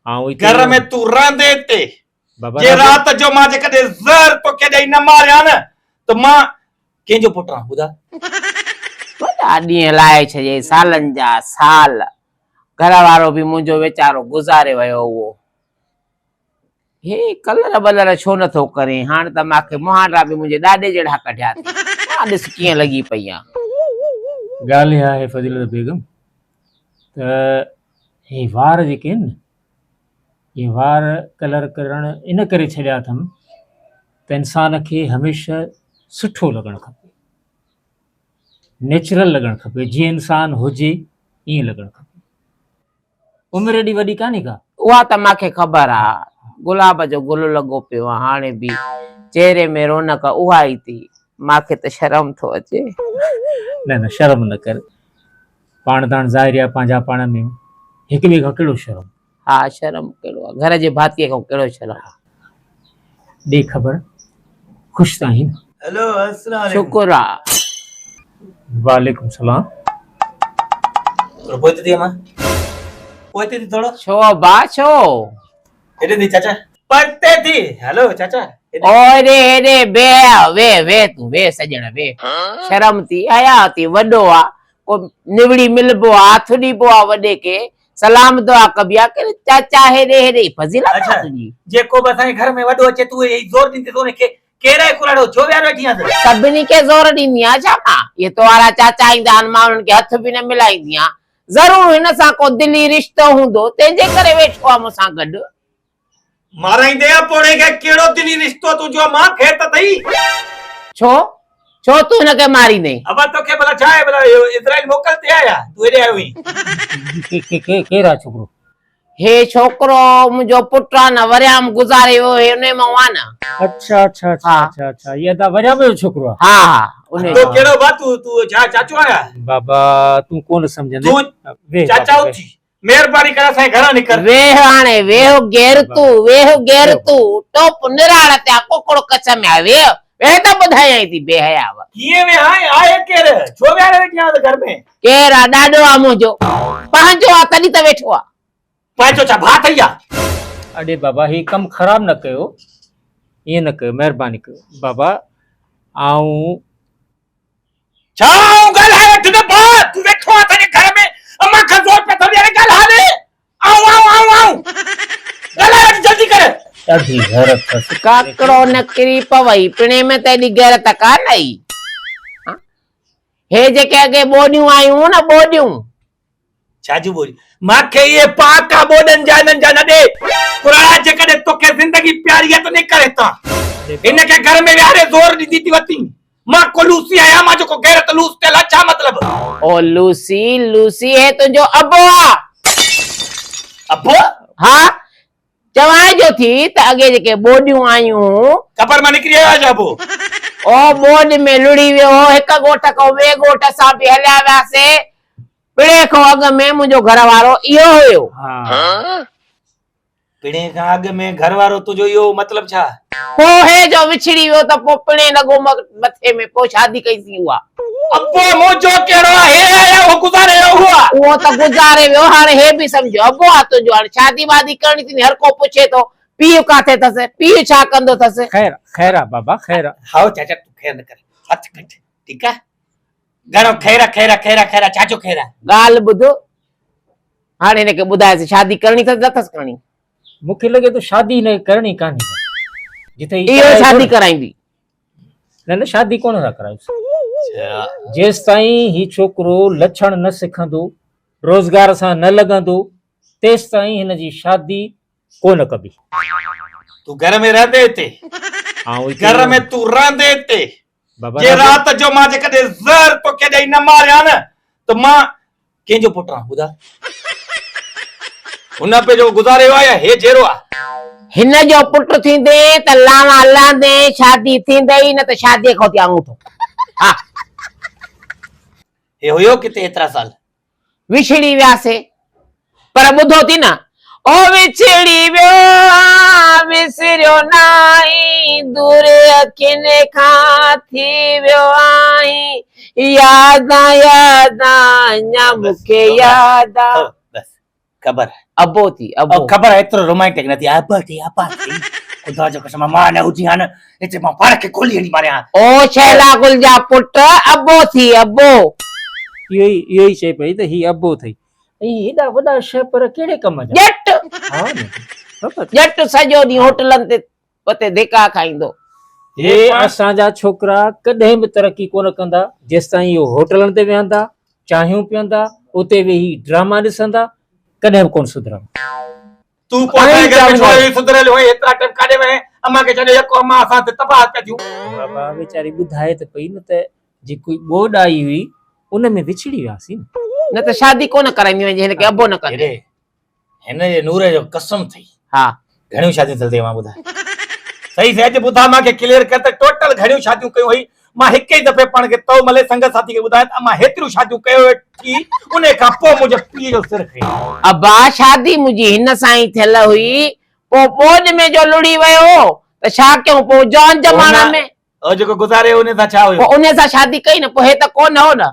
آئون گهر ۾ تون رهندين هتي. بابا جي رات جو مان جيڪڏهن زهر توکي ڏئي نه ماريان نه ته مان ڪنهن جو پٽ آهيان ٻڌاء. وڏا ڏينهن لائي ڇڏيائين سالن جا سال. گهر وارو به منهنجو ويچارو گذاري ويو اهو. هي ڪلر ٻلر ڇو نه ٿو ڪرين؟ هاڻ ته مان کي مهانڊا به منهنجي ڏاڏي جهڙا ڪڍيا اٿئي. مان ڏس ڪيئن لڳي پئي آن. ڳالهه اها آهي فضيلت بيگم ته هي وار جيڪي آهن نه اهي وار ڪلر ڪرڻ ان ڪري ڇڏيا اٿم ته انسان کي هميشه سٺو لڳڻ کپي نيچرل لڳڻ کپي جيئن انسان هجي ائين لڳڻ کپي عمر ايڏي وڏي ڪانهي ڪا. اها ته مان کي خبر آ. گلاب جو گل لڳو پيو آ هاڻي به چهري ۾ رونق اها ئي ٿي. مان کي ته شرم ٿو اچي. نه نه شرم نه ڪر. پاڻ ته هاڻ ظاهر آ پنهنجا پاڻ ۾ هڪ ٻئي کان ڪهڙو شرم. ها شرم ڪهڙو آ گهر جي ڀاتيء کان ڪهڙو شرم. ڏي خبر خوش ته آهين نه. هيلو السلام عليڪم. شڪر آ. وعليڪم سلام. ٿورو پوئتي ٿي امان پوئتي ٿي ٿورو. ڇو ابا ڇو. هيڏي ٿي چاچا پرتي ٿي هلو چاچا. او هيڏي هيڏي بيهه ويهه ويهه تون ويهه سڄڻ ويهه شرم ٿي حياء ٿي وڏو آ ڪو نوڙي ملبو آ هٿ ڏبو آ وڏي کي سلام دعا ڪبي آ ڪي چاچا هيڏي هيڏي فضيلت آ تنهنجي. جيڪو به اسان جي گهر ۾ وڏو اچي تون اهي زور ڏيندي ته ان کي ڪير آهي ڪراڙو ڇو ويهاريو ويٺي آهينس. سڀني کي زور ڏيندي آهيان ڇا مان؟ اهي تو وارا چاچا ايندا آهن مان انهن کي هٿ به نه ملائيندي آهيان. ضرور هن سان ڪو دلي رشتو هوندو تنهن جي ڪري ويٺو آهي مون سان گڏ. مارائيندي آ پوڙهي کي ڪهڙو دلي رشتو تنهنجو مان خير ته اٿئي. ڇو؟ ڇو تون هن کي ماريندين؟ ابا توکي ڀلا ڇا آهي ڀلا اهو اسرائيل موڪل تي آيا تون هيڏي آيو هئين. ڪير آ ڇوڪرو؟ هي ڇوڪرو منهنجو پٽ آ نه وريام گذاري ويو هي انهي مان آ نه. اڇا اڇا اڇا اڇا اڇا هي ادا وريام جو ڇوڪرو آ. ها ها انهي جو. تو ڪهڙو ڀا تون تون ڇا چاچو آهيان؟ بابا تون ڪونه سمجهندين. تون چاچا اٿي مهرباني ڪري اسان جي گهران نڪر. ويهه هاڻي ويهه غيرتو ويهه غيرتو ٽوپ نراڙ تي آ ڪڪڙ ڪڇ ۾ آ ويهه ويهه ته ٻڌايائين ٿي بي حيا و. ڪيئن ويهان آهي ڪير ڇو ويهاري ويٺي آهيان گهر ۾. ڪير آ ڏاڏو آ منهنجو پنهنجو آ تڏهن ته ويٺو آ. پنهنجو ڇا ڀاء اٿئي ڇا. اڙي بابا هي ڪم خراب نه ڪيو ائين نه ڪيو مهرباني ڪيو بابا آئون. ڇا آئون ڳالهائي وٺ نه ڀاء تون ويٺو آهين اسان جي گهر ۾ امان کان زور پيو ٿو ڏي اڙي ڳالهاء نه آئون آئون آئون آئون ڳالهائي وٺ جلدي ڪر. ڏاڍي غيرت اٿس. ڪاڪڙو نه ڪري پوئي پڻي ۾ ته ايڏي غيرت ڪانه هئي. هي جيڪي اڳي ٻوڏيون آيون نه ٻوڏيون. ڇا جون ٻوڏيون؟ مان کي اهي پهاڪا ٻوڏن جا انهن جا نه ڏي. ڪراڙا جيڪڏهن توکي زندگي پياري آهي ته نڪر هتان. هن کي گهر ۾ ويهاري زور ڏيندي ٿي وتين. مان ڪو لوسي آهيان مان جو ڪو غيرت لوس ٿيل آهي ڇا مطلب؟ او لوسي لوسي هي تنهنجو ابو آ. ابو؟ ها چوانء جو ٿي ته اڳي جيڪي ٻوڏيون آيون هون. قبر مان نڪري آيو آهي ڇا ابو؟ او ٻوڏ ۾ لڙهي ويو هو. هڪ ڳوٺ کان ٻئي ڳوٺ اسان به هليا وياسي. پڻهين کان اڳ ۾ منهنجو گهر وارو اهو هيو. پڻهين کان اڳ ۾ گهر وارو تنهنجو اهو هو مطلب ڇا؟ پوء هي جو وڇڙي ويو ته پوء پڻهين لڳو مٿي ۾ پوء شادي ڪئي سين اها. ابو منهنجو ڪهڙو آ هي آ يا اهو گذاري ويو اهو آ. اهو ته گذاري ويو هاڻي هي به سمجهو ابو آ تنهنجو هاڻي شادي وادي ڪرڻي ٿيندي هر ڪو پڇي ٿو پيء ڪاٿي ٿس پيء ڇا ڪندو ٿس. خير خير آ بابا خير آ. هائو چاچا تون خير نه ڪر هٿ ڪڍ ٺيڪ آ گهڻو خير آ خير آ خير آ خير آ ڇا جو خير آ. ڳالهه ٻڌ هاڻي هن کي ٻڌايس شادي ڪرڻي ٿس نه ٿس ڪرڻي. مون کي لڳي ٿو شادي هن کي ڪرڻي ڪانهي ڪا جتي هي اهو ڪرائي ٿو شادي نه. ڪرائيندي. نه نه شادي ڪونه ٿا ڪرايوس. جيستائين هي ڇوڪرو لڇڻ نه سکندو، روزگار سان نه لڳندو، تيستائين هن جي شادي ڪونه ڪبي. تون گهر ۾ رهندين هتي؟ گهر ۾ تون رهندين هتي؟ جي رات جو مان جيڪڏهن زهر توکي ڏئي نه ماريان نه ته مان ڪنهن جو پٽ آهيان ٻڌاء؟ هن پي جو گذاري ويو آهي يا هي جيئرو آهي؟ هن جو پٽ ٿيندين ته لاوان لهندين، شادي ٿيندئي نه ته شاديء کان ٿي آڱوٺو. ها. هي هيو ڪٿي ايترا سال؟ وڇڙي وياسي پر ٻڌو ٿي نه. او وڇڙي ويو آن وسريو ناهين دور اکين کان ٿي ويو آهين يادان يادان اڃا مون کي ياد آ. بس. خبر ابو ٿي ابو. خبر ايترو رومانٽڪ نه ٿي ابا ٿي ابا ٿي خدا جو قسم مان نه هجي ها نه هتي مان پاڻ کي گولي هڻي ماريان ها. او شهلا گل جا پٽ ابو ٿي ابو. اهو ئي اهو ئي چئي پئي ته هي ابو ٿئي ۽ هيڏا وڏا شهپر ڪهڙي ڪم جا. ڄٽ ها نه بابا. ڄٽ سڄو ڏينهن هوٽلن تي پتي ڌڪا کائيندو. هي اسان جا ڇوڪرا ڪڏهن به ترقي ڪونه ڪندا جيستائين اهو هوٽلن تي ويهندا، چانهيون پيئندا، اتي ويهي ڊراما ڏسندا، ڪڏهن به ڪونه سڌرندا. تون پوء اسان جي گهر ۾ ڇو آيو سڌريل هئين هيترا ٽيم ڪاڏي وئين امان کي ڇڏي يڪو امان اسان تي تباهه پيا ٿيون. بابا ويچاري ٻڌائي ته پئي نه ته جيڪي ٻوڏ آئي هئي ان ۾ وڇڙي وياسين نه. نه ته شادي ڪونه ڪرائيندي وڃ جي هن کي ابو نه ڪندي. هيڏي هن جي نور جو قسم ٿئي. ها. گهڻيون شاديون ٿيل ٿئي مان ٻڌاء. صحيح صحيح اڄ ٻڌاء مان کي ڪليئر ڪر ته ٽوٽل گهڻيون شاديون ڪيون هئي. مان هڪ ئي دفعي پاڻ کي تو ملي سنگت ساٿي کي ٻڌايان ته امان هيتريون شاديون ڪيو ويٺي انهي کان پوء منهنجي پيء جو سر کئي. ابا شادي منهنجي هن سان ئي ٿيل هئي پوء ٻوڏ ۾ جو لڙهي ويو ته ڇا ڪيون پوء جان جماڻا ۾. او جيڪو گذاري ويو انهي سان ڇا هيو؟ پوء انهي سان شادي ڪئي نه پوء هي ته ڪونه هو نه.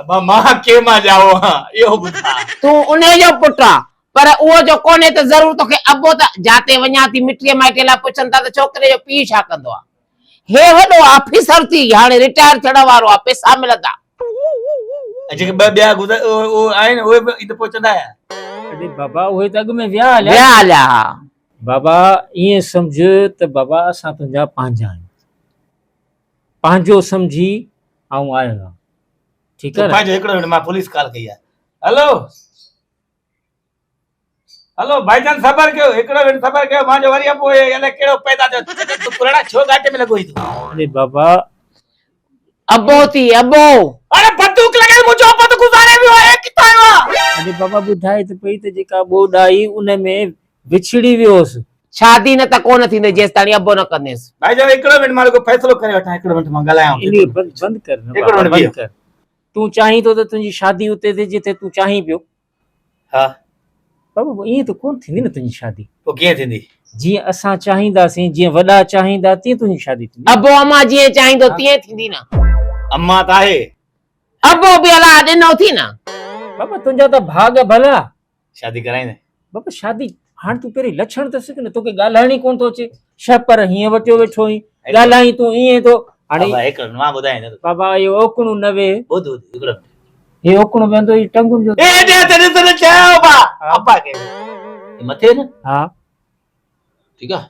ابا مان ڪنهن مان ڄائو هان اهو ٻڌاء. تون انهي جو پٽ آن پر اهو جو ڪونهي ته ضرور توکي ابو ته جاتي وڃان ٿي مٽيء مائٽيء لاء پڇن ٿا ته ڇوڪري جو پيء ڇا ڪندو آ. هي وڏو آفيسر ٿي هاڻي رٽائر ٿيڻ وارو آ پئسا ملندا. ۽ جيڪي ٻه ٻيا گذر اهي آهن اهي به ته پوء چوندا آيا. اڙي بابا اهي ته اڳ ۾ ويا هليا. ويا هليا ها. بابا ائين سمجهه ته بابا اسان تنهنجا پنهنجا آهيون. پنهنجو سمجهي آئون آيو آهيان. ٺيڪ آهي نه. پنهنجو هڪڙو منٽ مان پوليس ڪال ڪئي آهي. هلو هلو ڀائيجان صبر ڪيو هڪڙو منٽ صبر ڪيو مانجو وري ابو هي الائي ڪهڙو پيدا ٿيو تون ڪرڙا ڇو گهاٽي ۾ لڳو آهين تون. اڙي بابا. ابو ٿي ابو. اڙي بندوق لڳل منهنجو ابو ته گذاري ويو آهي ڪٿان آيو آهي. اڙي بابا ٻڌائي ته پئي ته جيڪا ٻوڏ آئي ان ۾ وڇڙي ويو هوس. شادي نه ته ڪونه ٿيندي جيستاڻي ابو نه ڪنديس. ڀائي جان هڪڙو منٽ مان رڳو فيصلو ڪري وٺان هڪڙو منٽ مان ڳالهايان ٿو. انهي بند بند ڪر نه هڪڙو بابا منٽ بند بيهو. ڪر. تون چاهين ٿو ته تنهنجي شادي اتي ٿئي جتي تون چاهين پيو. ها. بابا پوء ائين ته ڪونه ٿيندي نه تنهنجي شادي. پوء ڪيئن ٿيندي؟ جيئن اسان چاهينداسين جيئن وڏا چاهيندا تيئن تنهنجي شادي ٿيندي. ابو امان جيئن چاهيندو تيئن ٿيندي نه. امان ته آهي. ابو به الله ڏنو ٿي نه. بابا تنهنجا ته ڀاڳ ڀلا. شادي ڪرائيندين؟ بابا شادي هاڻ تون پهرين لڇڻ ته سک نه توکي ڳالهائڻ ئي ڪونه ٿو اچي شهپر هيئن وٽيو ويٺو آهين ڳالهائين تون ائين ٿو هاڻي بابا هڪڙو مان ٻڌايان ٿو بابا اهو اوڪڻو نه ويهه ٻڌ ٻڌ هڪڙو هي اوڪڻو ويهندو هي ٽنگن جو اي ڏي ته ڏس نه چيو ابا ابا کي مٿي نه ها ٺيڪ آ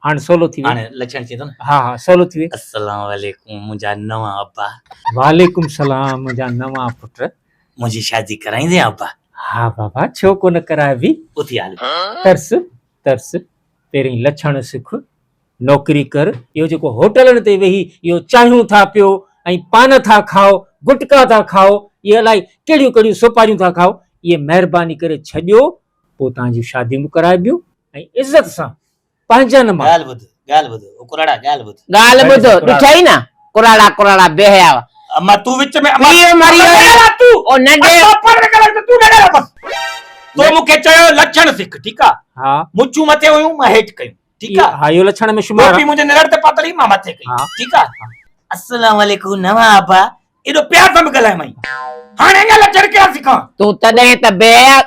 هاڻي سولو ٿي ويو. هاڻي لڇڻ چئي ٿو نه. ها ها سولو ٿي ويو. السلام عليڪم منهنجا نوان ابا. وعليڪم سلام منهنجا نوان پٽ. منهنجي شادي ڪرائيندين ابا. ها بابا ڇو ڪونه ڪرائبي. اٿي هل. ترس ترس پهرين لڇڻ سک نوڪري ڪر. اهو جيڪو هوٽلن تي ويهي اهو چانهيون ٿا پيو ۽ پان ٿا کائو گٽڪا ٿا کائو اهي الائي ڪهڙيون ڪهڙيون سوپاريون ٿا کائو اهي مهرباني ڪري ڇڏيو پوء توهان جون شاديون به ڪرائبيون ۽ عزت سان پنهنجن مان. ڳالهه ٻڌ، ڳالهه ٻڌ، او ڪراڙا ڳالهه ٻڌ. ڳالهه ٻڌ، ڏٺئي نه ڪراڙا ڪراڙا بي حيا. اما تون وچ ۾، اما پيء مري اما ويو. ڳالهاء تون. او ننڍي. اما پاڻ ۾ ڳالهاء ته تون نه ڳالهاء بس. تو مون کي چيو لڇڻ سک، ٺيڪ آ. ها. مڇون مٿي هيون، مان هيٺ ڪيون، ٺيڪ آ. ها اهو لڇڻ ۾ شمار آ. ٽوپي منهنجي نرڙ تي پاتل هئي، مان مٿي ڪئي، ها. ٺيڪ آ. السلام عليڪم نوان ابا. ايڏو پيار سان به ڳالهايمائين. هاڻي اڃا لڇڻ ڪهڙا سکان. تون تڏهن ته بي حيا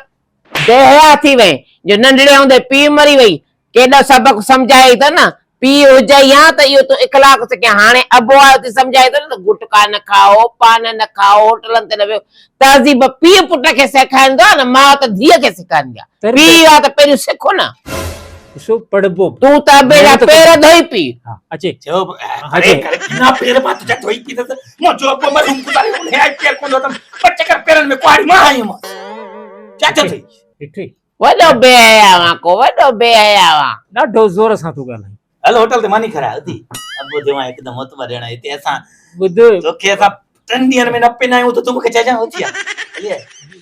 بي حيا ٿي وئين جو ننڍڙي هوندي پيء مري وئي. ڪيڏو سبق سمجهايئي ته نه پيء هجئي ها ته اهو تون اخلاق سکين. هاڻي ابو آيو ٿي سمجهائي ٿو نه ته گٽڪا نه کائو، پان نه کائو، هوٽلن تي نه ويهو. تهذيب پيء پٽ کي سيکاريندو آهي نه ماء ته ڌيء کي سيکاريندي آهي. پيء آ ته پهريون سک نه. ڏسو پڙهبو به. تون ته ابي جا پير ڌوئي پي. ها اچي. چيو ڪري ڪري ڪنا پير مان تنهنجا ڌوئي پيندس. منهنجو ابو مرحوم گذاري ويو انهيء آء پير ڪونه ڌوتم. ٻه چڪر پيرن ۾ ڪهاڙي مان هنئي هيم. چاچو ٿئي. ڏٺئي. وڏو بي حيا وان ڪو وڏو بي حيا وان. ڏاڍو زور سان ٿو ڳالهائين. هل هوٽل تي ماني کاراء اٿي. ابو ديوان هڪدم معتبر ڄڻ هتي اسان. ٻڌ. توکي اسان ٽن ڏينهن ۾ نه پيندا آهيون ته تون مون کي چئجان اٿي آ. هلي آء.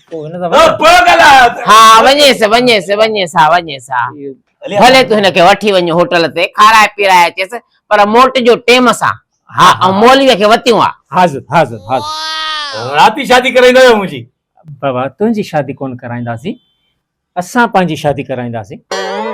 پوء هن سان او پوء ڳالهاء. ها وڃيس وڃيس وڃيس ها وڃيس ها. ڀلي تون هن کي وٺي وڃ هوٽل تي کارائي پيرائي اچيس پر موٽجو ٽيم سان. ها ۽ مولويء کي وتيون ها. حاضر حاضر حاضر. رات ئي شادي ڪرائيندو آهيو منهنجي. بابا تنهنجي شادي ڪونه ڪرائينداسين اسان پنهنجي شادي ڪرائينداسين.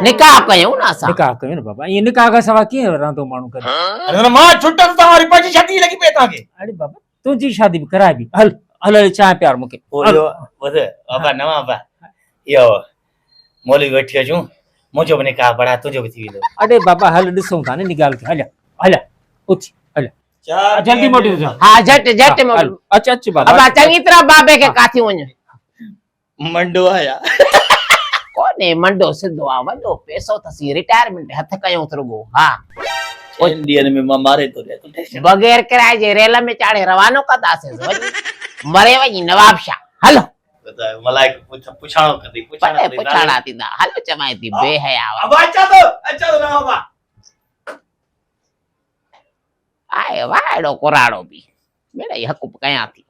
نڪاح ڪيون نه اسان. نڪاح ڪيون نه بابا ائين نڪاح کان سواء ڪيئن رهندو ماڻهو گڏ. اڙي مان ڇٽس توهان وري پنهنجي شادي جي لڳي پئي توهان کي. اڙي بابا تنهنجي شادي به ڪرائبي هل. هل هل چانهه پيار مون کي. پوء اهو ٻڌ ابا نوان ابا اهو مولوي وٺي اچون منهنجو به نڪاح پڙهاء تنهنجو به ٿي ويندو. اڙي بابا هل ڏسون ٿا نه ان ڳالهه کي هليا هليا اٿي هليا جلدي موٽي اچ. ها جهٽ جهٽ موٽي. اچ اچ بابا. ابا چڱي طرح بابي کي ڪاٿي وڃ. منڊو آيا. ڪونهي منڊو سڌو آ وڏو پئسو اٿسي رٽائرمينٽ هٿ ڪيون ٿ رڳو ها. ڇهن ڏينهن ۾ مان ماري ٿو ڏيان تون. بغير ڪرائي جي ريل ۾ چاڙهي روانو ڪنداسينس وڃي مري وڃي نوابشاهه هلو. ٻڌايو ملائڪ پڇاڻو ڪندي پڇاڻو ڪندي پڇاڻا ٿيندا هل چوانء ٿي بي حيا. ابا اچان ٿو اچان ٿو نواب ابا. آهي واهڙو ڪراڙو به مڙئي حق ڪيان ٿي.